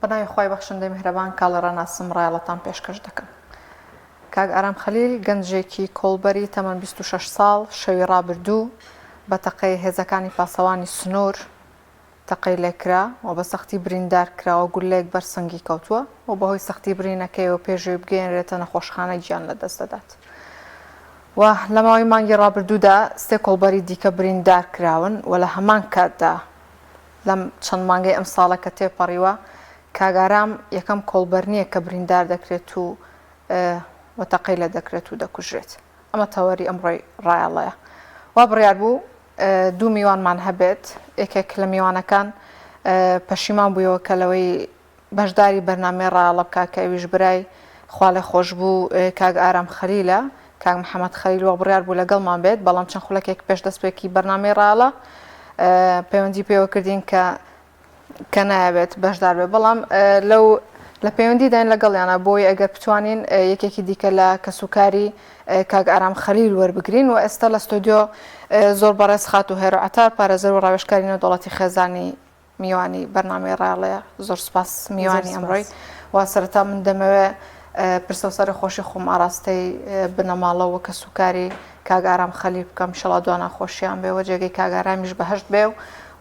بە ناوی خوای بەخشندەی میهرەبان کاڵێ ڕاناسم ڕایەڵەتان پێشکەش دەکەم. کاک ئارام خەلیل گەنجێکی کۆڵبەری تەمەن 26 ساڵ شەوی ڕابردوو بە تەقەی هێزەکانی پاسەوانی سنوور تەقەی لێکرا و بە سەختی بریندار کرا و گوللەیەک بەر سنگی کەوتووە و بەهۆی سەختی برینەکەیەوە پێش ئەوەی بگەیەنرێتە نەخۆشخانە گیان لەدەست دەدات و لە ماوەی مانگی ڕابردوودا سێ کۆڵبەری دیکە بریندار کراون و لە هەمان کاتدا لەم چەند مانگەی ئەمساڵە کە تێپەڕیوە کاک ئارام یەکەم کۆڵبەر نییە کە بریندار دەکرێت و و تەقەی لێ دەکرێت و دەکوژرێت. ئەمە تەوەری ئەمڕۆی ڕایەڵەیە. وا بڕیار بوو دوو میوانمان هەبێت، یەکێک لە میوانەکان پەشیمان بوویەوە کە لەوەی بەشداری بەرنامەی ڕایەڵە بکا کە ئەویش برای خوالێخۆشبوو کاک ئارام خەلیلە، کاک محەمەد خەلیل وا بڕیار بوو لەگەڵمان بێت، بەڵام چەند خولەکێک پێش دەستپێکی بەرنامەی ڕایەڵە پەیوەندی پێوە کردین کە کە نایەوێت بەشدار بێت، بەڵام لەو لە پەیوەندیداین لەگەڵیانە بۆی ئەگەر بتوانین یەکێکی دیکە لە کەسوکاری کاک ئارام خەلیل وەربگرین و ئێستا لە ستۆدیۆ زۆر بەڕێز خاتوو هێرۆ عەتار پارێزەر و ڕاوێژکاری نێودەوڵەتی خێزانی میوانی بەرنامەی ڕایەڵەیە زۆر سپاس میوانی ئەمڕۆی و سەرەتا من دەمەوێ پرسە و سەرەخۆشی خۆم ئاراستەی بنەماڵە و کەسوکاری کاک ئارام خەلیل بکەم ئیشەڵا دوا ناخۆشیان بێ و جێگەی کاک ئارامیش بەهەشت بێ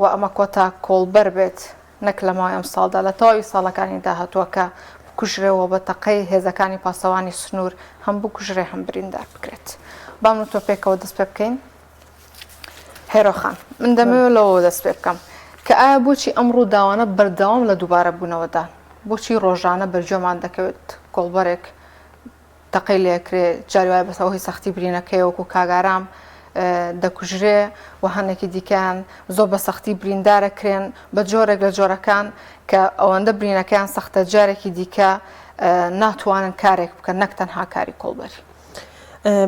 و ئەمە کۆتا کۆڵبەر بێت نەک لە ماوەی ئەم ساڵدا لە تەواوی ساڵەکانی داهاتووە کە بکوژرێ و بە تەقەی هێزەکانی پاسەوانی سنوور هەم بکوژرێ هەم بریندار بکرێت. با من و تۆ پێکەوە دەست پێ بکەین. هێرۆ خان من دەمەوێت لەوەوە دەست پێ بکەم کە ئایا بۆچی ئەم ڕووداوانە بەردەوام لە دووبارە بوونەوەدان؟ بۆچی ڕۆژانە بەرگوێمان دەکەوێت کۆڵبەرێک تەقەی لێکرێ جاری وایە بەسە هۆی سەختی برینەکەی وەکو کاک ئارام دەکوژرێ و هەندێکی دیکەیان زۆر بە سەختی بریندارەکرێن بە جۆرێک لە جۆرەکان کە ئەوەندە برینەکەیان سەختە جارێکی دیکە ناتوانن کارێک بکەن نەک تەنها کاری کۆڵبەری.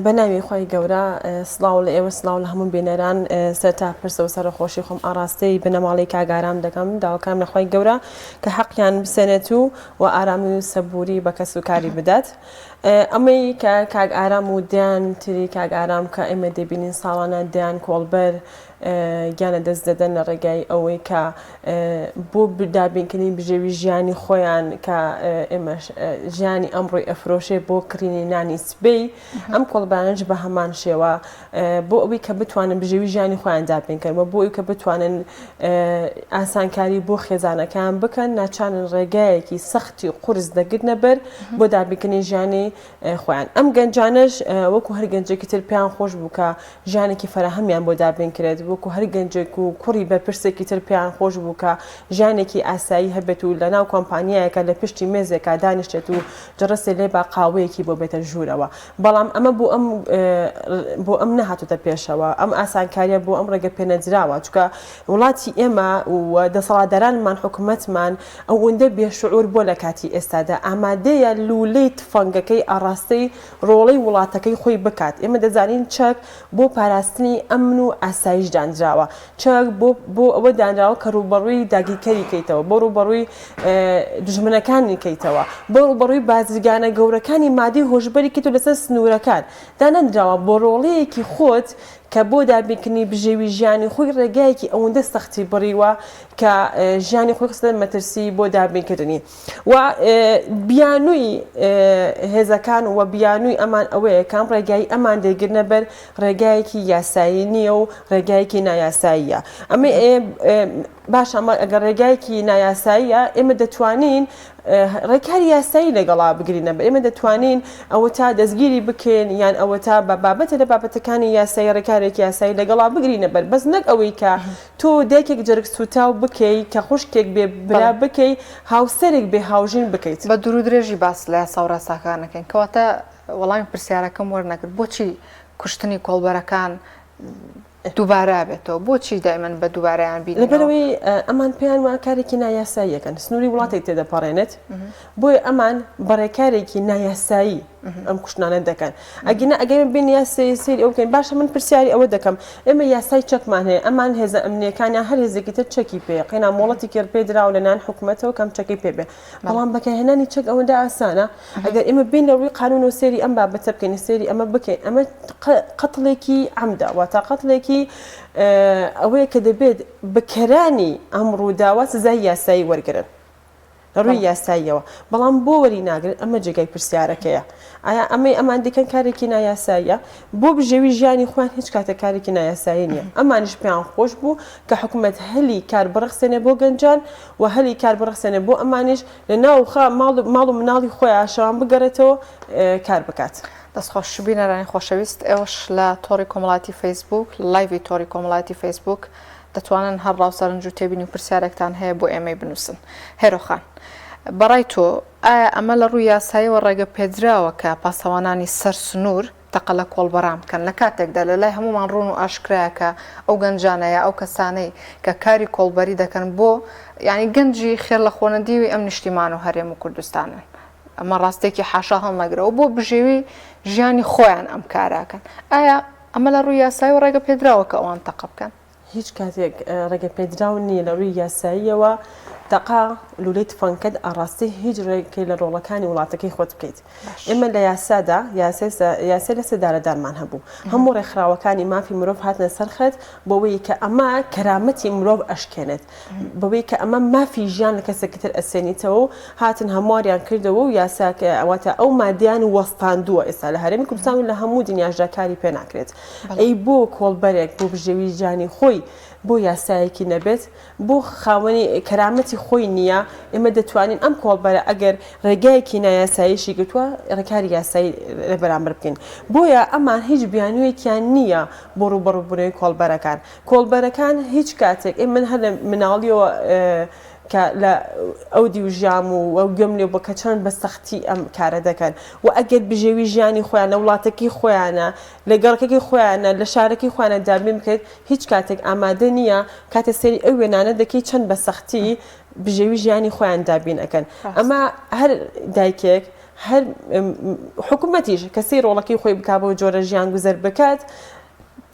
بە ناوی خوای گەورە سڵاو لە ئێوە سڵاو لە هەموو بینەران سەرتا پرسە و سەرەخۆشی خۆم ئاڕاستەی بنەماڵەی کاک ئارام دەکەم داواکارم لە خوای گەورە کە حەقیان بسێنێت و و ئارامی و سەبووری بە کەس و کاری بدات ئەمەی کە کاک ئارام و دەیان تری کاک ئارام کە ئێمە دەبینین ساڵانە دەیان کۆڵبەر گیان لەدەست دەدەن لە ڕێگای ئەوەی کە بۆ دابینکردنی بژێوی ژیانی خۆیان کە ئێمەش ژیانی ئەمڕۆی ئەفرۆشێ بۆ کڕینی نانی سبەی ئەم کۆڵبەرانەش بە هەمان شێوە بۆ ئەوەی کە بتوانن بژێوی ژیانی خۆیان دابین کەن و بۆ ئەوی کە بتوانن ئاسانکاری بۆ خێزانەکان بکەن ناچارن ڕێگایەکی سەختی قورس دەگرنە بەر بۆ دابینکردنی ژیانی خۆیان ئەم گەنجانەش وەکو هەر گەنجێکی تر پێیان خۆش بوو کە ژیانێکی فەراهەمیان بۆ دابین کرێت وەکو هەر گەنجێک و کوڕی بەرپرسێکی تر پێیان خۆش بوو کە ژیانێکی ئاسایی هەبێت و لەناو کۆمپانیایەکە لە پشتی مێزێکا دانیشتێت و جەڕەسێ لێ با قاوەیەکی بۆ بێتە ژوورەوە بەڵام ئەمە بۆ ئەم بۆ ئەم نەهاتوتە پێشەوە ئەم ئاسانکاریە بۆ ئەم ڕێگە پێنەدراوە چونکە وڵاتی ئێمە و دەسەڵاتدارانمان حکومەتمان ئەوەندە بێ شعور بووە لە کاتی ئێستادا ئامادەیە لوولەی تفەنگەکەی ئاڕاستەی ڕۆڵەی وڵاتەکەی خۆی بکات، ئێمە دەزانین چەک بۆ پاراستنی ئەمن و ئاسایش دانراوە، چەک بۆ بۆ ئەوە دانراوە کە ڕووبەڕووی داگیرکەری کەیتەوە، بۆ ڕووبەڕووی دوژمنەکانی کەیتەوە، بۆ ڕووبەڕووی بازرگانە گەورەکانی مادەی هۆشبەری کەیتەوە لەسەر سنوورەکان، دانەنراوە بۆ ڕۆڵەیەکی خۆت کە بۆ دابینکردنی بژێوی ژیانی خۆی ڕێگایەکی ئەوەندە سەختی بڕیوە کە ژیانی خۆی خستە مەترسی بۆ دابینکردنی و بیانووی هێزەکان و بیانووی ئەمان ئەوەیە کام ڕێگای ئەمان دەیگرنە بەر ڕێگایەکی یاسایی نییە و ڕێگایەکی نایاساییە ئەمە باشە ئەمە ئەگەر ڕێگایەکی نایاساییە ئێمە دەتوانین ڕێکاری یاسایی لەگەڵا بگرینە بەر ئێمە دەتوانین ئەوەتا دەستگیری بکەین یان ئەوەتا بە بابەتە لە بابەتەکانی یاسایی ڕێکارێکی یاسایی لەگەڵا بگرینە بەر بەس نەک ئەوەی کە تۆ دایکێک جەرگ سووتاو بکەی کە خوشکێک بێ برا بکەی هاوسەرێک بێ هاوژین بکەیت. بە دوورودرێژی باس لە یاسا و ڕێساکان ئەکەین کەواتە وەڵامی پرسیارەکەم وەرنەگرت بۆچی کوشتنی کۆڵبەرەکان دووبارە ئەبێتەوە بۆچی دایمەن بە دووبارەیان بینینەوە؟ لەبەرئەوەی ئەمان پێیان وایە کارێکی نایاساییەکەن سنووری وڵاتێک تێدەپەڕێنێت بۆیە ئەمان بە ڕێکارێکی نایاسایی ئەم کوشتنانە دەکەن ئەگینا ئەگەر بین یاسایی سەیری ئەو بکەین باشە من پرسیاری ئەوە دەکەم ئێمە یاسای چەکمان هەیە ئەمان هێزە ئەمنیەکانیان هەر هێزێکی تر چەکی پێ قەینا مۆڵەتێکی پێ دراوە لەلایەن حکومەتەوە کەم چەکی پێ بێ بەڵام بەکارهێنانی چەک ئەوەندە ئاسانە ئەگەر ئێمە بین لە ڕووی قانون و سێری ئەم بابەتە بکەین سێری ئەمە بکەین ئەمە قەتڵێکی عەمدە واتا قەتڵێکی ئەوەیە کە دەبێت بکەرانی ئەم ڕووداوە سزای یاسایی وەرگرن. لە ڕووی یاساییەوە، بەڵام بۆ وەری ناگرن ئەمە جێگای پرسیارەکەیە. ئایا ئەمەی ئەمان دەیکەن کارێکی نایاساییە؟ بۆ بژێوی ژیانی خۆیان هیچ کاتێک کارێکی نایاسایی نییە. ئەمانیش پێیان خۆش بوو کە حکومەت هەلی کار بڕەخسێنێ بۆ گەنجان و هەلی کار بڕەخسێنێ بۆ ئەمانیش لە ناو خا ماڵ ماڵ و مناڵی خۆیان شەوان بگەڕێتەوە کار بکات. دەست خۆش بینەرانی خۆشەویست ئێوەش لە تۆڕی کۆمەڵاتی فەیسبووک live ی تۆڕی کۆمەڵاتی فەیسبووک دەتوانن هەر ڕاو سەرنج و تێبینی و پرسیارێکتان هەیە بۆ ئێمەی بنووسن. هێرۆ خان بەڕای تۆ ئایا ئەمە لە ڕووی یاساییەوە ڕێگە پێدراوە کە پاسەوانانی سەر سنوور تەقە لە کۆڵبەران بکەن لە کاتێکدا لە لای هەموومان ڕوون و ئاشکرایە کە ئەو گەنجانە یا ئەو کەسانەی کە کاری کۆڵبەری دەکەن بۆ یانی گەنجی خێر لە خۆنەدیوی ئەم نیشتیمان و هەرێم و کوردستانن ئەمە ڕاستێکی حاشا هەڵنەگرەوە بۆ بژێوی ژیانی خۆیان ئەم کاراکەن ئایا ئەمە لە ڕووی یاساییەوە ڕێگە پێدراوە کە ئەوان تەقە بکەن؟ هیچ کاتێک ڕێگەپێدراو نییە لە ڕووی یاساییەوە تەقە لولەی تفەنگکەت ئاڕاستەی هیچ ڕێکەی لە ڕۆڵەکانی وڵاتەکەی خۆت بکەیت. ئێمە لە یاسادا یاسای لە سێدارەدانمان هەبوو. هەموو ڕێکخراوەکانی مافی مرۆڤ هاتنە سەر خەت بەوەی کە ئەمە کەرامەتی مرۆڤ ئەشکێنێت. بەوەی کە ئەمە مافی ژیان لە کەسێکی تر ئەسێنیتەوە و هاتن هەمواریان کردەوە و یاساکە واتە ئەو مادەیان وەستاندووە ئێستا لە هەرێمی کوردستان و لە هەموو دنیاشدا کاری پێ ناکرێت. ئەی بۆ کۆڵبەرێک بۆ بژێوی ژیانی خۆی بۆ یاسایەکی نەبێت؟ بۆ خاوەنی کەرامەتی خۆی نییە؟ ئێمە دەتوانین ئەم کۆڵبەرە ئەگەر ڕێگایەکی نایاساییشی گرتووە ڕێکاری یاسایی لە بەرامبەر بکەین. بۆیە ئەمان هیچ بیانوویەکیان نییە بۆ ڕووبەڕووبوونەوەی کۆڵبەرەکان. کۆڵبەرەکان هیچ کاتێک ئێ من هەر لە مناڵیەوە کە لە ئەو دیو ژیام و ئەو گوێم لێ بووە کە چەند بە سەختی ئەم کارە دەکەن و ئەگەر بژێوی ژیانی خۆیان لە وڵاتەکەی خۆیانە لە گەڕەکەکەی خۆیانە لە شارەکەی خۆیانە دابین بکرێت هیچ کاتێک ئامادە نییە کاتێ سەیری ئەو وێنانە دەکەی چەند بە سەختی بژێوی ژیانی خۆیان دابین ئەکەن ئەمە هەر دایکێک هەر حکوومەتیش کە سەی ڕۆڵەکەی خۆی بک بەو جۆرە ژیان گوزەر بکات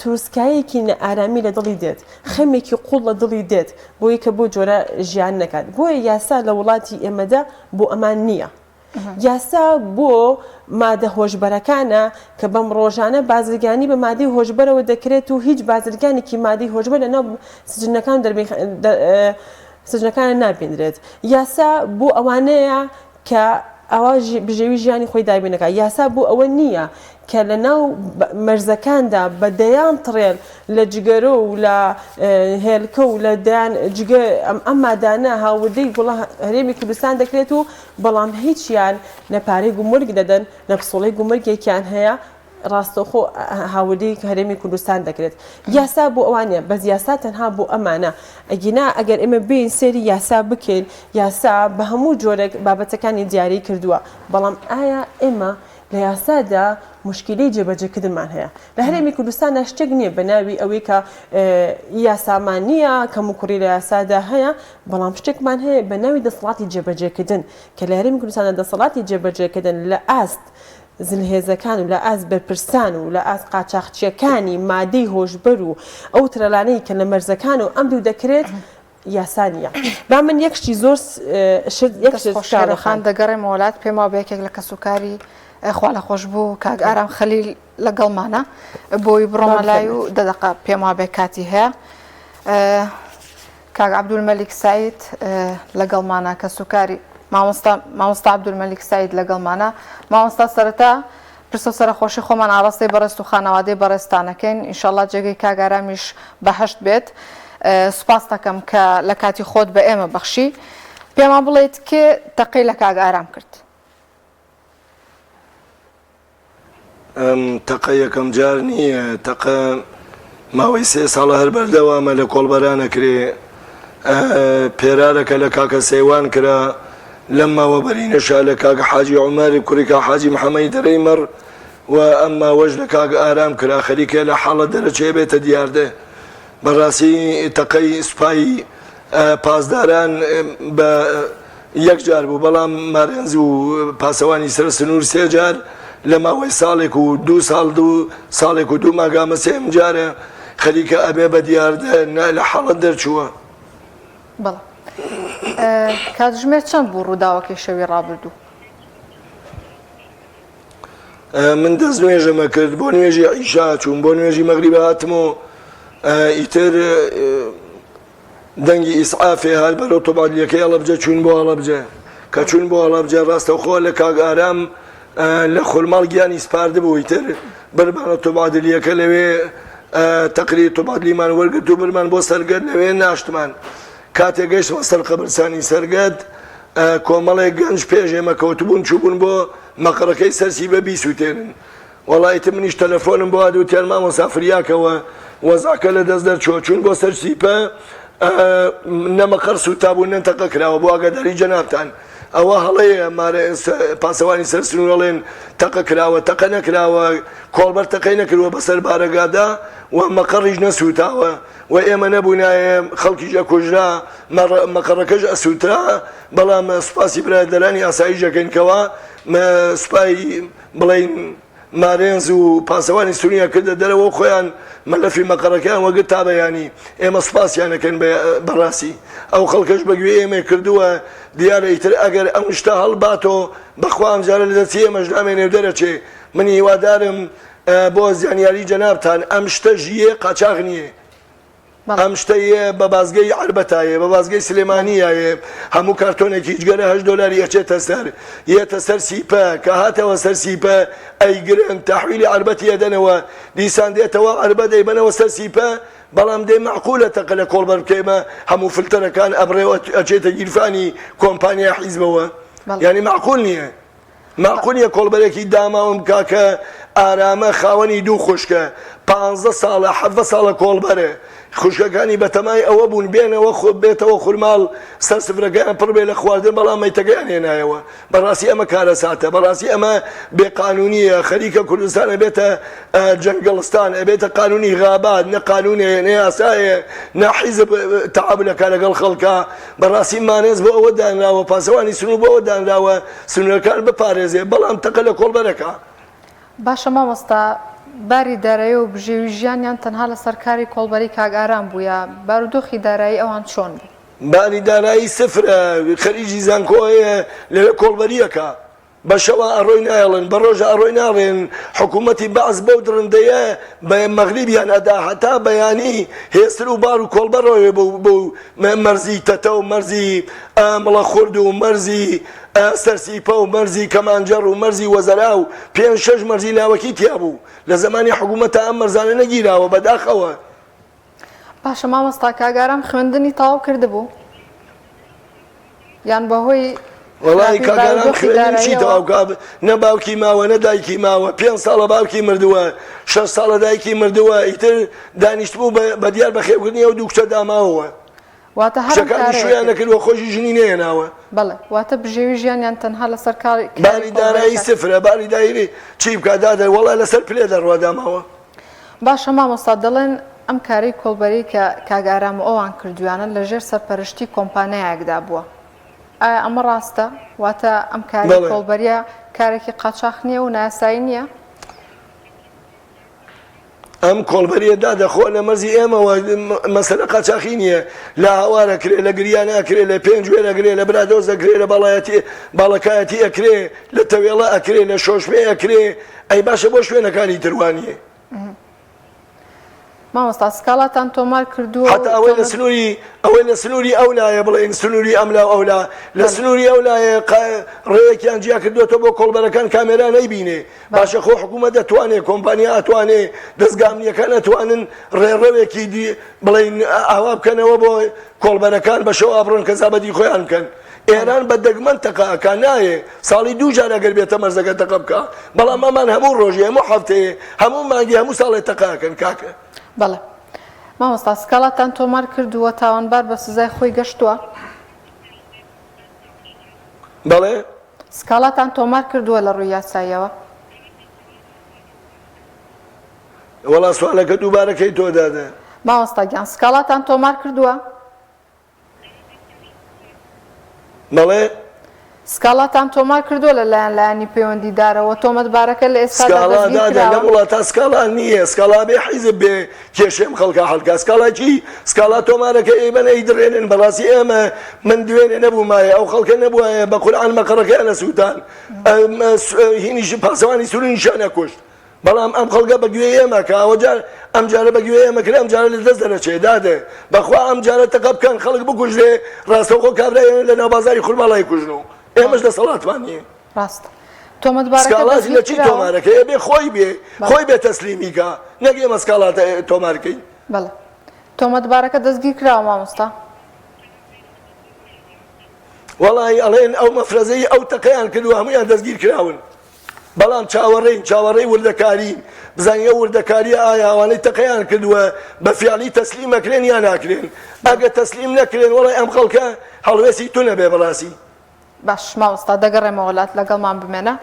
تروسکایەکی نائارامی لە دڵی دێت، خەمێکی قوڵ لە دڵی دێت بۆی کە بۆ جۆرە ژیان نەکات. بۆیە یاسا لە وڵاتی ئێمەدا بۆ ئەمان نییە. یاسا بۆ مادە هۆشبەرەکانە کە بەم ڕۆژانە بازرگانی بە مادەی هۆشبەرەوە دەکرێت و هیچ بازرگانێکی مادەی هۆشبەر لە ناو سجنەکان سجنەکانە نابینرێت. یاسا بۆ ئەوانەیە کە ئەوا بژێوی ژیانی خۆی دابین دەکات، یاسا بۆ ئەوە نییە کە لە ناو مەرزەکاندا بە دەیان تڕێل لە جگەرە و لە هێلکە و لە دەیان جگە ئەم مادانە هاوردەی گوڵە هەرێمی کوردستان دەکرێت و بەڵام هیچیان نە پارەی گومرگ دەدەن نە پسوڵەی گومرگێکیان هەیە ڕاستەوخۆ هاوردەی هەرێمی کوردستان دەکرێت یاسا بۆ ئەوان نیە بەس یاسا تەنها بۆ ئەمانە ئەگینا ئەگەر ئێمە بێین سێری یاسا بکەین یاسا بە هەموو جۆرێک بابەتەکانی دیاری کردووە بەڵام ئایا ئێمە لە یاسادا مشکلەی جێبەجێکردنمان هەیە لە هەرێمی کوردستاندا شتێک نییە بە ناوی ئەوەی کە یاسامان نییە کەموکوڕی لە یاسادا هەیە بەڵام شتێکمان هەیە بە ناوی دەسەڵاتی جێبەجێکردن کە لە هەرێمی کوردستاندا دەسەڵاتی جێبەجێکردن لە ئاست زلهێزەکان و لە ئاست بەرپرسان و لە ئاست قاچاخچیەکانی مادەی هۆشبەر و ئەو ترەلانەی کە لە مەرزەکان و ئەم دوو دەکرێت یاسا نییە. با من یەک شتی زۆر شت یەک شت دەست خۆش شێرۆ خان دەگەڕێمەوە لات پێم وابێ یەکێک لە کەسوکاری خوالەخۆشبوو کاک ئارام خەلیل لەگەڵمانە بۆی بڕۆمە لای و دە دەقە پێم وابێ کاتی هەیە کاک عەبدولمەلیک سەعید لەگەڵمانە کەسوکاری مامۆستا مامۆستا عەبدولمەلیک سەعید لەگەڵمانە مامۆستا سەرەتا پرسە و سەرەخۆشی خۆمان ئاڕاستەی بەڕێزت و خانەوادەی بەڕێزتانەکەین ئینشەڵا جێگەی کاک ئارامیش بەهەشت بێت سوپاس دەکەم کە لە کاتی خۆت بە ئێمە بەخشی پێمان بڵێیت کێ تەقەی لە کاک ئارام کرد؟ ئەم تەقە یەکەم جار نییە، تەقە ماوەی سێ ساڵە هەر بەردەوامە لە کۆڵبەران ئەکرێ، پێرارەکە لە کاکە سەیوان کرا، لەم ماوە بەرینەشا لە کاک حاجی عومەر کوڕی کاک حاجی محەمەی دەرەی مەڕ و ئەم ماوەش لە کاک ئارام کرا، خەریکە لە حاڵەت دەرەچێ بێتە دیاردە. بەڕاستی تەقەی سوپای پاسداران بە یەک جار بوو، بەڵام مارێنز و پاسەوانی سەر سنوور سێ جار لە ماوەی ساڵێک و دوو ساڵ دوو ساڵێک و دوو مانگ ئەمە سێم جارە خەریکە ئەبێ بە دیاردە نا لە حاڵەت دەرچووە. بەڵێ. کاتژمێر چەند بوو ڕووداوەکەی شەوی ڕابردوو؟ من دەست نوێژم ئەکرد بۆ نوێژی عیشا چووم بۆ نوێژی مەغریب هاتم و ئیتر دەنگی ئیسعافێ هات بەرەو تۆبادلیەکەی هەڵەبجە چوین بۆ هەڵەبجە. کە چوون بۆ هەڵەبجە ڕاستەوخۆ لە کاک ئارام لە خورماڵ گیانی سپاردبوو ئیتر برمانە طب عدلیەکە لەوێ تەقریر طب عدلیمان وەرگرت و برمان بۆ سەرگەد لەوێ ناشتمان کاتێ گەیشتمە سەر قەبرسانی سەرگەد کۆمەڵێک گەنج پێش ئێمە کەوتبوون چووبوون بۆ مەقەڕەکەی سەر سیبە بیسووتێنن وەڵا ئیتر منیش تەلەفۆنم بۆ هات وتیان مامۆستا فریاکەوە وەزعەکە لە دەست دەرچووە چوون بۆ سەر سیپە نە مەقەڕ سووتابوو نە تەقە کراوە بۆ ئاگاداری جەنابتان ئەوە هەڵەیە مارە پاسەوانی سەر سنوور ئەڵێن تەقە کراوە تەقە نەکراوە کۆڵبەر تەقەی نەکردووە بەسەر بارەگادا و مەقەڕیش نەسووتاوە و ئێمە نەبوونایە خەڵکیش ئەکوژرا مەقەڕەکەش ئەسووترا بەڵام سوپاسی برادەرانی ئاسایش دەکەین کەوا سوپای بڵێین مارێنز و پاسەوانی سونیان کردە دەرەوە و خۆیان مەلەفی مەقەڕەکەیان وەگرت تا بەیانی ئێمە سوپاسیان ئەکەین بەڕاستی ئەو خەڵکەش بەگوێی ئێمەی کردووە دیارە ئیتر ئەگەر ئەم شتە هەڵباتۆ بەخوا ئەمجارە لە دەستی ئێمەش نامێنێ و دەرەچێ من هیوادارم بۆ زانیاری جەنابتان ئەم شتە ژیێ قاچاغ نییە ئەم شتە یە بە بازگەی عەربەتا یە بە بازگەی سلێمانیە یە هەموو کارتۆنێکی جگەرە هەشت دۆلاری ئەچێتە سەر یەتە سەر سیپە کە هاتەوە سەر سیپە ئەیگرن تەحویلی عەربەتی ئەدەنەوە دیسان دێتەوە عەربەت ئەیبەنەوە سەر سیپە بەڵام دەی مەعقولە تەقە لە کۆڵبەر بکەیمە هەموو فلتەرەکان ئەبڕێ و ئەچێتە گیرفانی کۆمپانیا حیزبەوە یانی مەعقول نییە. ماقول نیە کۆڵبەرێکی داماوم بکا کە ئارامە خاوەنی دوو خوشکە پانزە ساڵە حەڤە ساڵە کۆڵبەرە خوشکەکانی بەتەمای ئەوە بوون بێنەوە خۆ بێتەوە خورماڵ سەر سفرەکەیان پڕ بێ لە خواردن بەڵام مەیتەکەیان هێنایەوە بەڕاستی ئەمە کارەساتە بەڕاستی ئەمە بێقانونیە خەریکە کوردستان ئەبێتە جەنگەڵستان ئەبێتە قانونی غابات نە قانونێ نە یاسایە نە حیزب تەعامول ئەکا لەگەڵ خەڵکا بەڕاستی مانێز بۆ ئەوە دانراوە پاسەوانی سنوور بۆ ئەوە دانراوە سنوورەکان بپارێزێ بەڵام تەقە لە کۆڵبەرەکە. باشە مامۆستا باری دارایی و بژێوی ژیانیان تەنها لەسەر کاری کۆڵبەری کاک ئارام بوو یا بارودۆخی دارایی ئەوان چۆن بوو؟ باری دارایی سفرە خەریکی زانکۆیە لەوێ کۆڵبەری ئەکا. بە شەوا ئەڕۆی نایەڵن بە ڕۆژە ئەڕۆی ناڵێن حکوومەتی بەعس بەو دڕندەیە بە مەغریبیان ئەدا هەتا بەیانی هێستر و بار و کۆڵبەر ڕۆێ بۆ بۆ مەرزی تەتە و مەرزی مڵەخورد و مەرزی سەرسیپە و مەرزی کەمانجەڕ و مەرزی وەزەرا و پێنج شەش مەرزی لاوەکی تیا بوو لە زەمانی حکوومەتە ئەم مەرزانە نەگیراوە بەداخەوە. باشە مامۆستا کاک ئارام خوێندنی تەواو کردبوو یان بەهۆی وەڵی کاک ئارام خوێندن چی تەواو کا نە باوکی ماوە نە دایکی ماوە پێ ساڵە باوکی مردووە شەش ساڵە دایکی مردووە ئیتر دانیشتبوو بە دیار بەخێوکردنی ئەو دوو کچە داماوە واتە هەر کچەکانی شویان نەکردووە خۆشی ژنی نەهێناوە. بەڵێ واتە بژێوی ژیانیان تەنها لەسەر کاری باری دارایی سفرە باری دایری چی بکا دادە وەڵا لەسەر پلێ دەڕوا داماوە. باشە مامۆستا دەڵێن ئەم کارەی کۆڵبەری کە کاک ئارام و ئەوان کردویانە لە ژێر سەرپەرشتی کۆمپانیایەکدا بووە ئایا ئەمە ڕاستە؟ واتە ئەم کاری کۆڵبەریە کارێکی قاچاخ نییە و نایاسایی نییە؟ ئەم کۆڵبەریە دادە خۆ لە مەرزی ئێمەوە مەسەلە قاچاخی نییە لە هەوار ئەکرێ لە گریان ئەکرێ لە پێنجوێن ئەکرێ لە برادۆز ئەکرێ لە باڵایەتی باڵەکایەتی ئەکرێ لە تەوێڵە ئەکرێ لە شۆشمێ ئەکرێ ئەی باشە بۆ شوێنەکانی تر وانیە؟ مامۆستا سکاڵاتان تۆمار کردووە حتا ئەوەی لە سنووری ئەوەی لە سنووری ئەو لایە بڵێن سنووری ئەم لا ئەو لا لە سنووری ئەو لایە ڕێیەکیان جیا کردووەتەوە بۆ کۆڵبەرەکان کامێرا نەیبینێ باشە خۆ حکوومەت دەتوانێ کۆمپانیا ئەتوانێ دەزگا ئەمنییەکان ئەتوانن ڕێڕەوێکی دی بڵێین ئاوا بکەنەوە بۆ کۆڵبەرەکان بە شەو ئابڕۆن کە زابەتی خۆیان بکەن ئێران بە دەگمەن تەقە ئەکا نایێ ساڵی دوو جار ئەگەر بێتە مەرزەکە تەقە بکا بەڵام ئەمان هەموو ڕۆژێ هەموو هەفتەیە هەموو مانگی هەموو ساڵێ تەقە ئەکەن کاکە. بەڵێ مامۆستا سکاڵاتان تۆمار کردووە تاوانبار بە سزای خۆی گەشتووە؟ بەڵێ. سکاڵاتان تۆمار کردووە لە ڕووی یاساییەوە؟ وەڵا سوالەکە دووبارە کەی تۆ دادە. مامۆستا گیان سکاڵاتان تۆمار کردووە؟ بەڵێ. سکاڵاتان تۆمار کردووە لە لایەن لایەنی پەیوەندیدارەوە تۆمەتبارەکە لە ئێستادا سکاڵا دەستگیر دادە کراوە؟ لەم وڵاتە سکاڵا نییە سکاڵا بێ حیزب بێ کێشەی ئەم خەڵکە حەل کا سکاڵا چی سکاڵا تۆمارەکە ئەیبەن ئەیدڕێنن بەڕاستی ئێمە من دوێنێ نەبوومایە ئەو خەڵکە نەبوایە بە قورعان مەقەڕەکەیان ئەسووتان هینیش پاسەوانی سورینیشیان ئەکوشت بەڵام ئەم خەڵکە بە گوێی ئێمە کە ئەوە جار ئەم جارە بە گوێی ئێمە کرا ئەم جارە لە دەست دەرەچێ دادە بەخوا ئەم جارە تەقە بکەن خەڵک بکوژرێ ڕاستەوخۆ کابرای لە ناو بازاری خورماڵای کوژن و. ئێمەش دەسەڵاتمان نییە. ڕاستە. تۆمەتبارەکە سکاڵاش دەستگیر لە چی کراوە؟ تۆمارەکەی ئەبێ خۆی بێ بەڵێ. خۆی بێ تەسلیمی کا نەک ئێمە سکاڵا تۆمار کەین. بەڵێ. تۆمەتبارەکە دەستگیر کراوە مامۆستا؟ وەڵاهی ئەڵێن ئەو مەفرەزەی ئەو تەقەیان کردووە هەموویان دەستگیر کراون بەڵام چاوەڕێین چاوەڕێی وردەکارین بزانین ئەو وردەکاریە ئایا ئەوانەی تەقەیان کردووە بە فیعلی تەسلیم ئەکرێن یا ناکرێن ئەگە تەسلیم نەکرێن وەڵای ئەم خەڵکە هەڵوێستی تونە بێ بەڕاستی. باش مامۆستا دەگەڕێمەوە لات لەگەڵمان بمێنە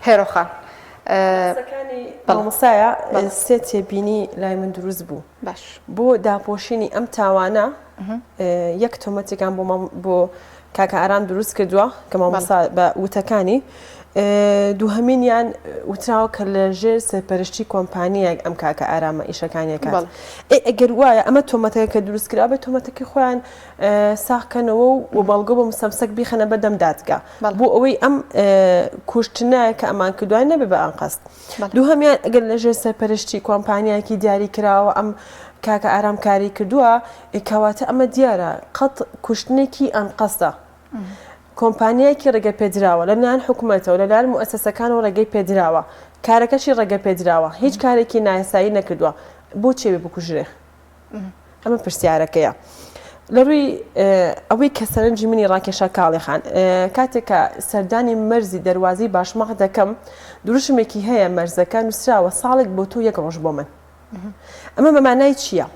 هێرۆ خان. قسەکانی مامۆستایە سێ تێبینی لای من دروست بوو باش بۆ داپۆشینی ئەم تاوانە یەک تۆمەتێکان بۆ بۆ کاکە ئارام دروست کردووە کە مامۆستا بە وتەکانی دووهەمینیان وتراوە کە لە ژێر سەرپەرشتی کۆمپانیایەک ئەم کاکە ئارامە ئیشەکانیەکات ئەی ئەگەر وایە ئەمە تۆمەتەکە کە دروست کرا بێت تۆمەتەکەی خۆیان ساغکەنەوە و بەڵگە بۆ مسەمسەک بیخەنە بەردەم دادگا بۆ ئەوەی ئەم کوشتنە کە ئەمان کردووە نەبێ بە ئەنقەست دووهەمیان ئەگەر لەژێر سەرپەرشتی کۆمپانیایەکی دیاری کراوە ئەم کاکە ئارام کاری کردووە کەواتە ئەمە دیارە قەت کوشتنێکی ئەنقەستە کۆمپانیایەکی ڕێگە پێدراوە لەلایەن حکومەتەوە لەلایەن موئەسەسەکانەوە ڕێگەی پێدراوە کارەکەشی ڕێگە پێدراوە هیچ کارێکی نایاسایی نەکردووە بۆچی ئەبێ بکوژرێ؟ ئەمە پرسیارەکەیە. لە ڕووی ئەوەی کە سەرنجی منی ڕاکێشا کاڵێ خان کاتێک کە سەردانی مەرزی دەروازەی باشماخ دەکەم دروشمێکی هەیە مەرزەکە نووسراوە ساڵێک بۆ تۆ یەک ڕۆژ بۆ من ئەمە بە مانای چییە؟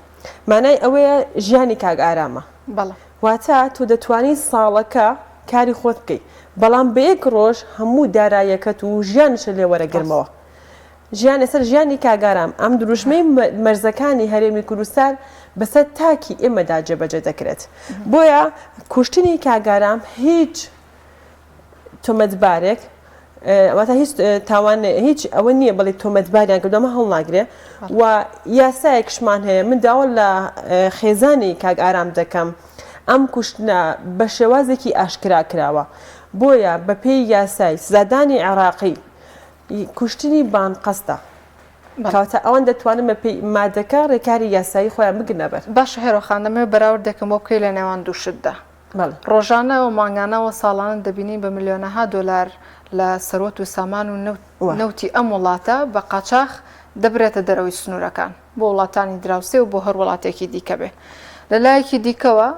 مانای ئەوەیە ژیانی کاک ئارامە واتە تۆ دەتوانی ساڵەکە کاری خۆت بکەیت بەڵام بە یەک ڕۆژ هەموو دارایەکەت و ژیانیشت لێ وەرەگرمەوە ژیان لەسەر ژیانی کاک ئارام، ئەم دروشمەی مەرزەکانی هەرێمی کوردستان بەسەر تاکی ئێمەدا جێبەجێ دەکرێت. بۆیە کوشتنی کاک ئارام هیچ تۆمەتبارێک واتە هیچ تاوان هیچ ئەوە نییە بڵێ تۆمەتباریان کردو ئەمە هەڵناگرێ و یاسایەکشمان هەیە من داوا لە خێزانی کاک ئارام دەکەم ئەم کوشتنە بە شێوازێکی ئاشکرا کراوە بۆیە بەپێی یاسای سزادانی عێراقی کوشتنی بانقەستە. کەواتە ئەوان دەتوانن بە پێی مادەکە رێکاری یاسایی خۆیان بگرنە بەر. باشە هێرۆ خان دەمەوێت بەراوردێکم بۆ بکەی لە نێوان دوو شتدا. بەڵێ. ڕۆژانە و مانگانە و ساڵانە دەبینین بە ملیۆنەها دۆلار لە سەروەت و سامان و نەوتی ئەم وڵاتە بە قاچاخ دەبرێتە دەرەوەی سنوورەکان بۆ وڵاتانی دراوسێ و بۆ هەر وڵاتێکی دیکە بێ. لە لایەکی دیکەوە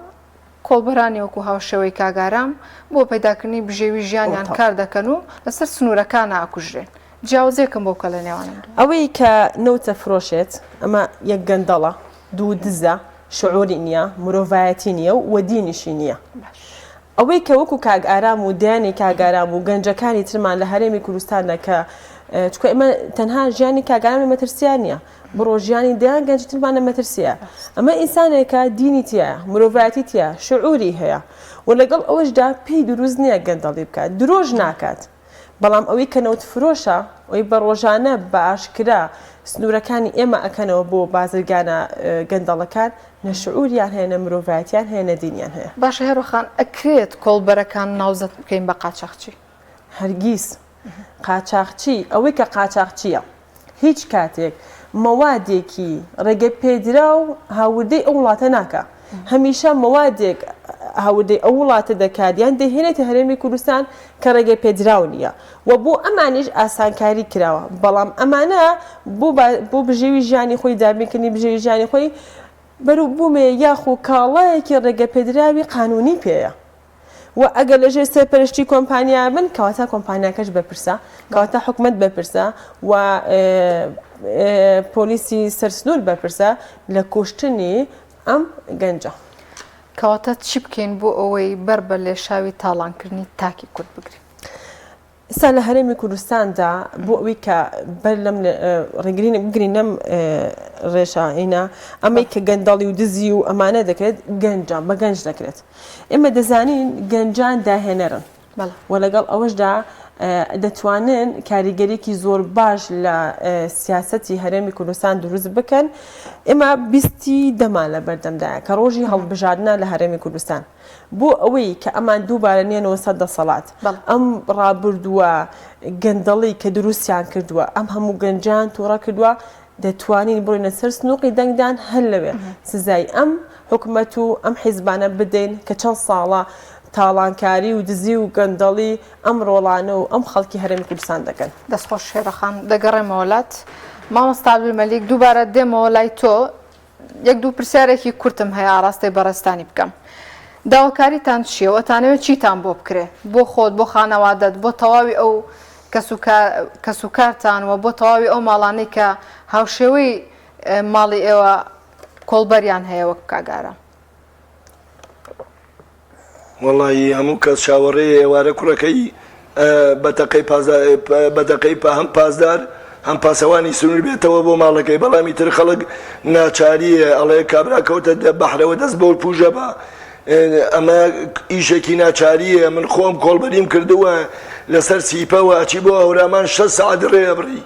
کۆڵبەرانی وەکو هاوشێوەی کاک ئارام بۆ پەیداکردنی بژێوی ژیانیان کار دەکەن و لەسەر سنوورەکانا ئەکوژرێن. جیاوزیەکم بۆ بکە لە نێوان ئەم دووە. ئەوەی کە نەوت ئەفرۆشێت ئەمە یەک گەندەڵە، دوو دزە، شعوری نیە، مرۆڤایەتی نیە و دینیشی نیە. ئەوەی کە وەکو کاک ئارام و دەیانی کاک ئارام و گەنجەکانی ترمان لە هەرێمی کوردستاندا کە چونکە ئێمە تەنها ژیانی کاک ئارام لە مەترسیا نیە، بڕۆ ژیانی دەیان گەنجی ترمان لە مەترسیە. ئەمە ئینسانێکە دینی تیایە، مرۆڤایەتی تیایە، شعوری هەیە و لەگەڵ ئەوەشدا پێی دروست نیە گەندەڵی بکات، درۆش ناکات. بەڵام ئەوەی کە نەوت فرۆشە، ئەوەی بە ڕۆژانە بە ئاشکرا سنوورەکانی ئێمە ئەکەنەوە بۆ بازرگانە گەندەڵەکان، نە شعوریان هەیە، نە مرۆڤایەتیان هەیە، نە دینیان هەیە. باشە هێرۆ خان ئەکرێت کۆڵبەرەکان ناوزەد بکەین بە قاچاخچی؟ هەرگیز. قاچاخچی، ئەوەی کە قاچاخچییە هیچ کاتێک مەوادێکی ڕێگە پێدراو هاوردەی ئەو وڵاتە ناکا. هەمیشە مەوادێک هاوردەی ئەو وڵاتە دەکات یان دەیهێنێتە هەرێمی کوردستان کە ڕێگە پێدراو نییە و بۆ ئەمانیش ئاسانکاری کراوە. بەڵام ئەمانە بۆ بۆ بژێوی ژیانی خۆی دابینکردنی بژێوی ژیانی خۆی بەروبوومێ یاخو کاڵایەکی ڕێگە پێدراوی قانوونی پێیە. و ئەگەر لەژێر سەرپەرشتی کۆمپانیا بن کەواتە کۆمپانیاکەش بەرپرسە کەواتە حکومەت بەرپرسە و پۆلیسی سەرسنوور بەرپرسە لە کوشتنی ئەم گەنجە. کەواتە چی بکەین بۆ ئەوەی بەر بە لێشاوی تاڵانکردنی تاکی کورد بگرین؟ ئێستا لە هەرێمی کوردستاندا بۆ ئەوەی کە بەر لەم ڕێگرین بگرین لەم ڕێژەینە ئەمەی کە گەندەڵی و دزی و ئەمانە دەکرێت گەنجان بە گەنج دەکرێت ئێمە دەزانین گەنجان داهێنەرن و لەگەڵ ئەوەشدا دەتوانن کاریگەرێکی زۆر باش لە سیاسەتی هەرێمی کوردستان دروست بکەن ئێمە بیستی دەمان لە بەردەمدایە کە ڕۆژی هەڵبژاردنە لە هەرێمی کوردستان بۆ ئەوەی کە ئەمان دووبارە نێنەوە سەر دەسەڵات، ئەم ڕابردووە گەندەڵی کە دروستیان کردووە، ئەم هەموو گەنجان تووڕە کردووە، دەتوانین بڕۆینە سەر سنووقی دەنگدان هەر لەوێ سزای ئەم حکومەت و ئەم حیزبانە بدەین کە چەند ساڵە تاڵانکاری و دزی و گەندەڵی ئەم ڕۆڵانە و ئەم خەڵکی هەرێمی کوردستان دەکەن. دەست خۆش شێرە خان دەگەڕێمەوە لات مامۆستا عەبدولمەلیک دووبارە دێمەوە لای تۆ یەک دوو پرسیارێکی کورتم هەیە ئاڕاستەی بەڕێزتانی بکەم داواکاریتان چییە و ئەتانەوێت چیتان بۆ بکرێ بۆ خۆت بۆ خانەوادەت بۆ تەواوی ئەو کەسوکارتان و بۆ تەواوی ئەو ماڵانەی کە هاوشێوەی ماڵی ئێوە کۆڵبەریان هەیە وەک کاک ئارام؟ وەڵایی هەموو کەس چاوەڕێیە ئێوارە کوڕەکەی بە تەقەی بە تەقەی هەم پاسدار هەم پاسەوانی سنوور بێتەوە بۆ ماڵەکەی بەڵام ئیتر خەڵک ناچاریە ئەڵێ کابرا کەوتە بەحرەوە دەست بۆ پوژە بە ئەمە ئیشێکی ناچاریە من خۆم کۆڵبەریم کردووە لەسەر سیپەوە ئەچی بۆ هەورامان 6 سەعات ڕێ ئەبڕی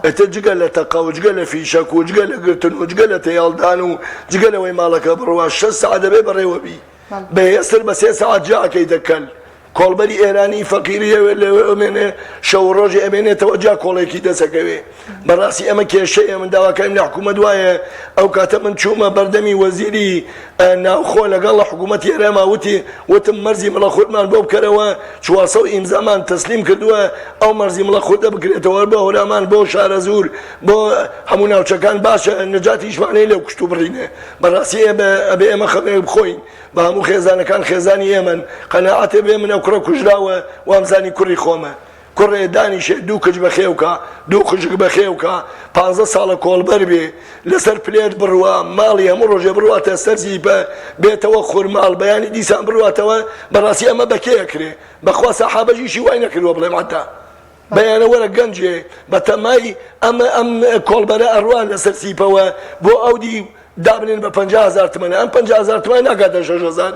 ئیتر جگە لە تەقە و جگە لە فیشەک و جگە لە گرتن و جگە لە تێیاڵدان و جگە لەوەی ماڵەکە بڕوا شەش سەعات دەبێ بەڕێوە بی بە هێستر بە سێ سەعات جیا ئەکەیتە کەل کۆڵبەری ئێرانی فەقیری ئەوێ لەوێ ئەمێنێ شەو و ڕۆژێ ئەمێنێتەوە جا کۆڵێکی دەسەکەوێ بەڕاستی ئەمە کێشەیە من داواکاریم لە حکوومەت وایە ئەو کاتە من چوومە بەردەمی وەزیری ناوخۆ لەگەڵ حکوومەتی هەرێما وتی وتم مەرزی مڵەخورمان بۆ بکەرەوە 400 ئیمزامان تەسلیم کردووە ئەو مەرزی مڵەخوردە بکرێتەوە بۆ هەورامان بۆ شارەزوور بۆ هەموو ناوچەکان باشە نەجاتیشمانەی لەو کوشت و بڕینێ بەڕاستی ئێمە ئەبێ ئێمە خەمێک بخۆین بە هەموو خێزانەکان خێزانی ئێمەن قەناعەتێ بێ من ئەو کوڕە کوژراوە وامزانی کوڕی خۆمە کوڕێ دانیشێ دوو کچ بەخێو کا دوو خوشک بەخێو کا پانزە ساڵە کۆڵبەر بێ لەسەر پلێت بڕوا ماڵی هەموو ڕۆژێ بڕواتە سەر زیپە بێتەوە خورماڵ بەیانی دیسان بڕواتەوە بەڕاستی ئەمە بەکێ ئەکرێ بەخوا سەحابەژیشی وای نەکردووە بڵێم عەتا بەیانە وەرە گەنجێ بەتەمای ئەمە ئەم کۆڵبەرە ئەڕوا لەسەر سیپەوە بۆ ئەودی دابنێن بە 50 هزار تمەنە ئەم 50 هزار تمەن ناگاتە 6 هزار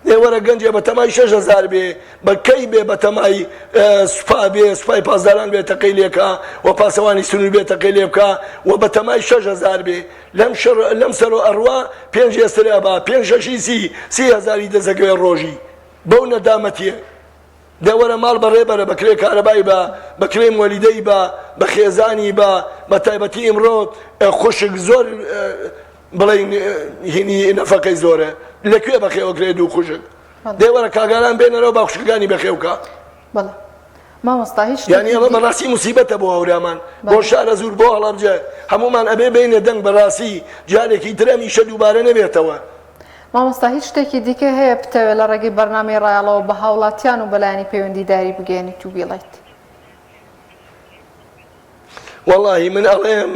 ئێ وەرە گەنجێ بەتەمای 6 هزار بێ بە کەی بێ بەتەمای سوپا بێ سوپای پاسداران بێ تەقەی لێکا و پاسەوانی سنوور بێ تەقەی لێ بکا و بەتەمای 6 هزار بێ لەم شەڕ لەم سەرۆ ئەڕوا پێنج ئێستر ئەبا پێنج شەشی سی سی هەزاری دەسەکەوێ ڕۆژی بەو نەدامەتیە دە وەرە ماڵ بەڕێ بەرە بە کرێ کارەبای بە بە کرێ مۆلیدەی بە بە خێزانی بە بە تایبەتی ئیمڕۆ خوشک زۆر بڵین هینی نەفەقەی زۆرە لە کوێ بەخێوە کرێ دوو خوشک دێ وەرە کاگاران بێنەرەوە با خوشکەکانی بەخێوکە. بەڵێ مامۆستا هیچ یانی ئەمە بەڕاستی موسیبەتە بۆ هەورامان بۆ شارەزوور بۆ هەڵەبجە هەموومان ئەبێ بینە دەنگ بەڕاستی جارێکی تر ئەم ئیشە دووبارە نەبێتەوە. مامۆستا هیچ شتێکی دیکە هەیە بتەوێت لە ڕێگەی بەرنامەی ڕایەڵەوە بە هاوڵاتیان و بە لایەنی پەیوەندیداری بگەیەنیت و بیڵێیت؟ وەڵاهی من ئەڵێم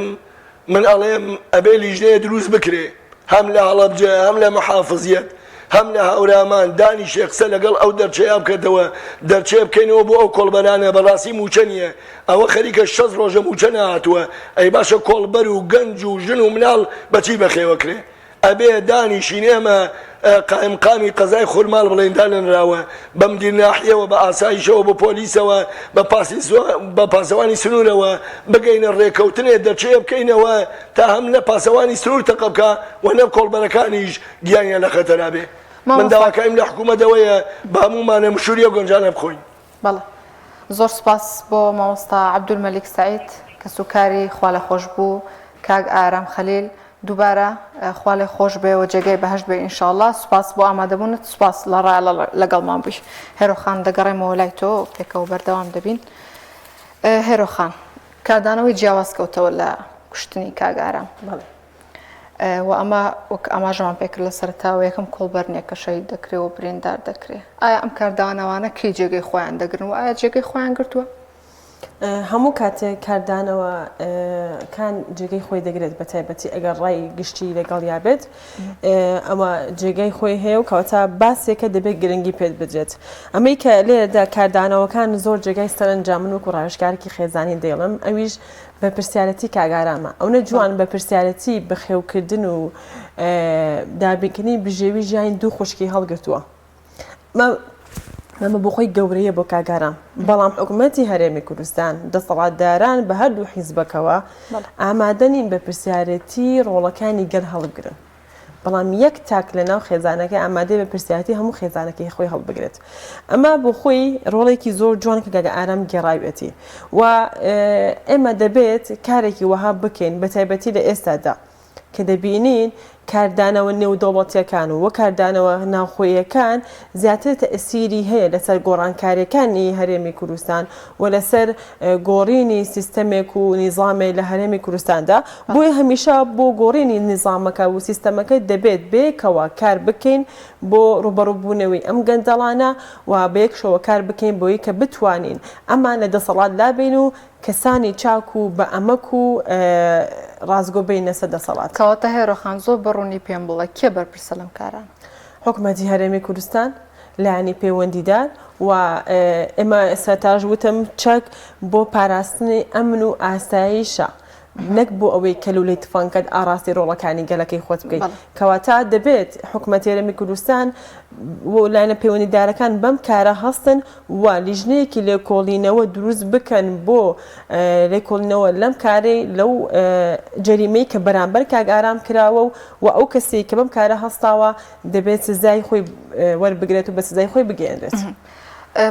من ئەڵێم ئەبێ لیژنەیە دروست بکرێ هەم لە هەڵەبجە هەم لە محافزیەت هەم لە هەورامان دانیشێ قسە لەگەڵ ئەو دەرچەیە بکەتەوە دەرچێ بکەینەوە بۆ ئەو کۆڵبەرانە بەڕاستی موچە نییە ئەوە خەریکە شەست ڕۆژە موچە نەهاتووە ئەی باشە کۆڵبەر و گەنج و ژن و مناڵ بەچی بەخێوە کرێ ئەبێ دانیشین ئێمە قائیمقامی قەزای خورماڵ بڵێین دانەنراوە بە مدیر ناحیەوە بە ئاسایشەوە بە پۆلیسەوە بە بە پاسەوانی سنوورەوە بگەینە ڕێکەوتنێ دەرچەیە بکەینەوە تا هەم نە پاسەوانی سنوور تەقە بکا و نە کۆڵبەرەکانیش گیانیان لە خەتەرا بێ من داواکاریم لە حکوومەت ئەوەیە بە هەموومانە مشووری ئەو گەنجانە بخۆین. بەڵێ زۆر سوپاس بۆ مامۆستا عەبدولمەلیک سەعید کەسوکاری خوالێخۆشبوو کاک ئارام خەلیل دووبارە خوا لێ خۆش بێ و جێگای بەهەشت بێ ئینشاڵڵا سوپاس بۆ ئامادەبوونت سوپاس لە ڕایەڵە لەگەڵمان بووی هێرۆ خان دەگەڕێمەوە لای تۆ پێکەوە بەردەوام دەبین هێرۆ خان کاردانەوەی جیاواز کەوتەوە لە کوشتنی کاک ئارام بەڵێ و ئەمە وەک ئاماژەمان پێکرد لە سەرەتاوە یەکەم کۆڵبەر نییە کە شەهید دەکرێ و بریندار دەکرێ ئایا ئەم کاردانەوانە کەی جێگەی خۆیان دەگرن و ئایا جێگەی خۆیان گرتووە؟ هەموو کاتێک کاردانەوە کان جێگەی خۆی دەگرێت بە تایبەتی ئەگەر ڕای گشتی لەگەڵیا بێت ئەمە جێگەی خۆی هەیە و کەواتە باسێکە دەبێت گرنگی پێت بدرێت ئەمەی کە لێرەدا کاردانەوەکان زۆر جێگای سەرنجا من وەکو ڕاوێژکارێکی خێزانی دەیڵم ئەویش بەرپرسیارەتی کاک ئارامە ئەونە جوان بەرپرسیارەتی بەخێوکردن و دابینکردنی بژێوی ژیانی دوو خوشکی هەڵگرتووە ئەمە بۆ خۆی گەورەیە بۆ کاک ئارام بەڵام حکوومەتی هەرێمی کوردستان دەسەڵاتداران بە هەردوو حیزبەکەوە ئامادە نین بەرپرسیارەتی ڕۆڵەکانی گەل هەڵبگرن. بەڵام یەک تاک لە ناو خێزانەکەی ئامادەیە بەرپرسیارەتی هەموو خێزانەکەی خۆی هەڵبگرێت. ئەمە بۆ خۆی ڕۆڵێکی زۆر جوان کە کاک ئارام گێڕاویەتی و ئێمە دەبێت کارێکی وەها بکەین بە تایبەتی لە ئێستادا کە دەبینین کاردانەوە نێودەوڵەتیەکان و کاردانەوە ناوخۆییەکان زیاتر تەئسیری هەیە لەسەر گۆڕانکاریەکانی هەرێمی کوردستان و لەسەر گۆڕینی سیستەمێک و نیزامێ لە هەرێمی کوردستاندا بۆیە هەمیشە بۆ گۆڕینی نیزامەکە و سیستەمەکە دەبێت بەیەکەوە کار بکەین بۆ ڕوبەڕوبوونەوەی ئەم گەندەڵانە و بەیەکشەوە کار بکەین بۆی کە بتوانین ئەمان لە دەسەڵات لابەین و کەسانی چاک و بە ئەمەک و ڕاستگۆ بێینە سەر دەسەڵات. کەواتە هێرۆ خان زۆر بە ڕوونی پێم بڵێ کێ بەرپرسە لەم کارانە؟ حکومەتی هەرێمی کوردستان، لایەنی پەیوەندیدار و ئێمە سەرەتاش وتم چەک بۆ پاراستنی ئەمن و ئاسایشە نەک بۆ ئەوەی کە لولەی تفەنگەکەت ئاڕاستەی ڕۆڵەکانی گەلەکەی خۆت بکەیت. کەواتە دەبێت حکومەتی هەرێمی کوردستان و لایەنە پەیوەندیدارەکان بەم کارە هەستن و لیژنەیەکی لێکۆڵینەوە دروست بکەن بۆ لێکۆڵینەوە لەم کارەی لەو جەریمەی کە بەرامبەر کاک ئارام کراوە و و ئەو کەسەی کە بەم کارە هەستاوە دەبێت سزای خۆی وەربگرێت و بە سزای خۆی بگەیەنرێت.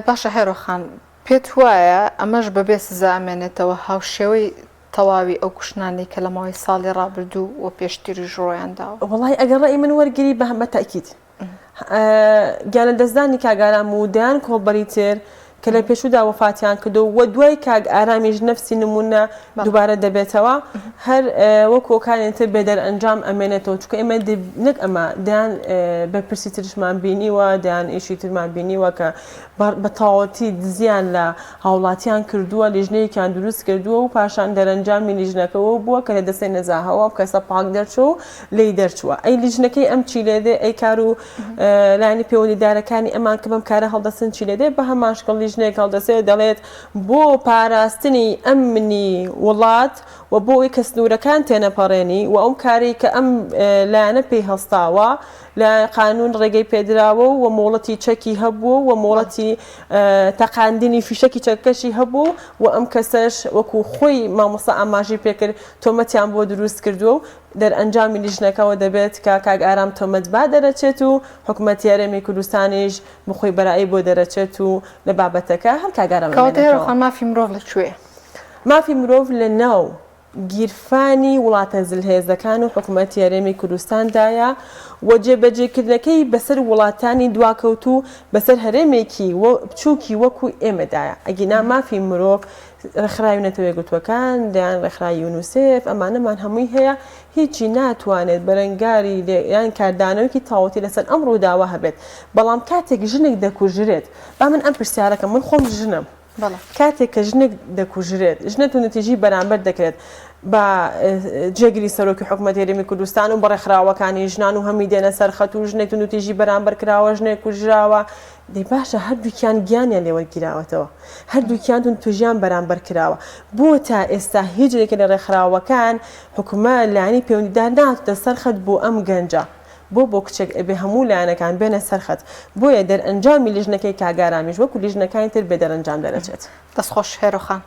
باشە هێرۆ خان پێت وایە ئەمەش بەبێ سزا ئەمێنێتەوە هاوشێوەی تەواوی ئەو کوشتنانەی کە لە ماوەی ساڵی ڕابردوو و پێشتریش ڕوویان داوە؟ وەڵاهی ئەگەر ڕەئی من وەرگری بە تەئکید گیانلەدەستدانی کاک ئارام و دەیان کۆڵبەری تر کە لە پێشوودا وەفاتیان کردو و دوای کاک ئارامیش نەفسی نمونە دووبارە دەبێتەوە هەر وەک هۆکانی تر بێ دەرئەنجام ئەمێنێتەوە چونکە ئێمە نەک ئەمە دەیان بەرپرسی ترشمان بینیوە دەیان ئیشی ترمان بینیوە کە بە تەواوەتی دزیان لە هاوڵاتیان کردووە، لیژنەیەکیان دروست کردووە و پاشان دەرەنجامی لیژنەکە وەو بووە کە لە دەستەی نەزاهەوە ئەم کەسە پاک دەرچووە و لێی دەرچووە. ئەی لیژنەکەی ئەم چی لێ دێ؟ ئەی کار و لایەنی پەیوەندیدارەکانی ئەمان کە بەم کارە هەڵدەستن چی لێ دێ؟ بە هەمان شکڵ لیژنەیەک هەڵدەستێ دەڵێت بۆ پاراستنی ئەمنی وڵات و بۆ ئەوەی کە سنوورەکان تێنەپەڕێنی و ئەو کارەی کە ئەم لایەنە پێی هەستاوە لە قانوون ڕێگەی پێدراوە و مۆڵەتی چەکی هەبووە و مۆڵەتی تەقاندنی فیشەکی چەکەکەشی هەبوو و ئەم کەسەش وەکو خۆی مامۆستا ئاماژەی پێکرد تۆمەتیان بۆ دروست کردووە و دەرئەنجامی لیژنەکەوە دەبێت کە کاک ئارام تۆمەتبار دەرەچێت و حکومەتی هەرێمی کوردستانیش بخۆی بەرایی بۆ دەرەچێت و لە بابەتەکە هەر کاک ئارام کەواتە هێرۆ خان مافی مرۆڤ لە کوێیە؟ مافی مرۆڤ لە ناو گیرفانی وڵاتە زلهێزەکان و حکومەتی هەرێمی کوردستاندایە و جێبەجێکردنەکەی بەسەر وڵاتانی دواکەوتوو بەسەر هەرێمێکی بچووکی وەکو ئێمەدایە ئەگینا مافی مرۆڤ ڕێکخراوی نەتەوە یەکگرتووەکان دەیان ڕێکخراوی یونیسێف ئەمانەمان هەمووی هەیە هیچی ناتوانێت بەرەنگاری یان کاردانەوەیەکی تەواوەتی لەسەر ئەم ڕووداوە هەبێت بەڵام کاتێک ژنێک دەکوژرێت با من ئەم پرسیارەکەم من خۆم ژنم کاتێک کە ژنێک دەکوژرێت، ژنە توندوتیژی بەرامبەر دەکرێت بە جێگری سەرۆکی حکومەتی هەرێمی کوردستان و بە ڕێکخراوەکانی ژنان و هەمی دێنە سەر خەت و ژنێک توندوتیژی بەرامبەر کراوە، ژنێک کوژراوە، دەی باشە هەردووکیان گیانیان لێ وەرگیراوەتەوە، هەردووکیان توندوتیژیان بەرامبەر کراوە، بۆ تا ئێستا هیچ یەکێک لە ڕێکخراوەکان، حکومەت، لایەنی پەیوەندیدار نەهاتووتە سەر خەت بۆ ئەم گەنجە؟ بۆ بۆ کچێک ئەبێ هەموو لایەنەکان بێنە سەر خەت بۆیە دەرئەنجامی لیژنەکەی کاک ئارامیش وەکو لیژنەکانی تر بێ دەرەنجام دەرەچێت. دەست خۆش هێرۆ خان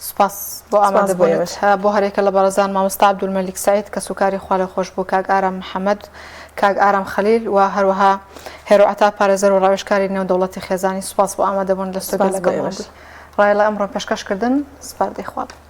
سوپاس بۆ سپاس بۆ ئامادەبوونت ئێوەش. بۆ هەرێکە لە بەڕێزان مامۆستا عەبدولمەلیک سەعید کەسوکاری خوالێخۆشبوو کاک ئارام محەمەد کاک ئارام خەلیل و هەروەها هێرۆ عەتا پارێزەر و ڕاوێژکاری نێودەوڵەتی خێزانی سوپاس بۆ ئامادەبوون لە ستۆدیۆ سپاس بۆ لەگەڵمان ئێوەش. بووی ڕایەڵە ئەمڕۆ پێشکەش کردن سپاردەی خوا بن.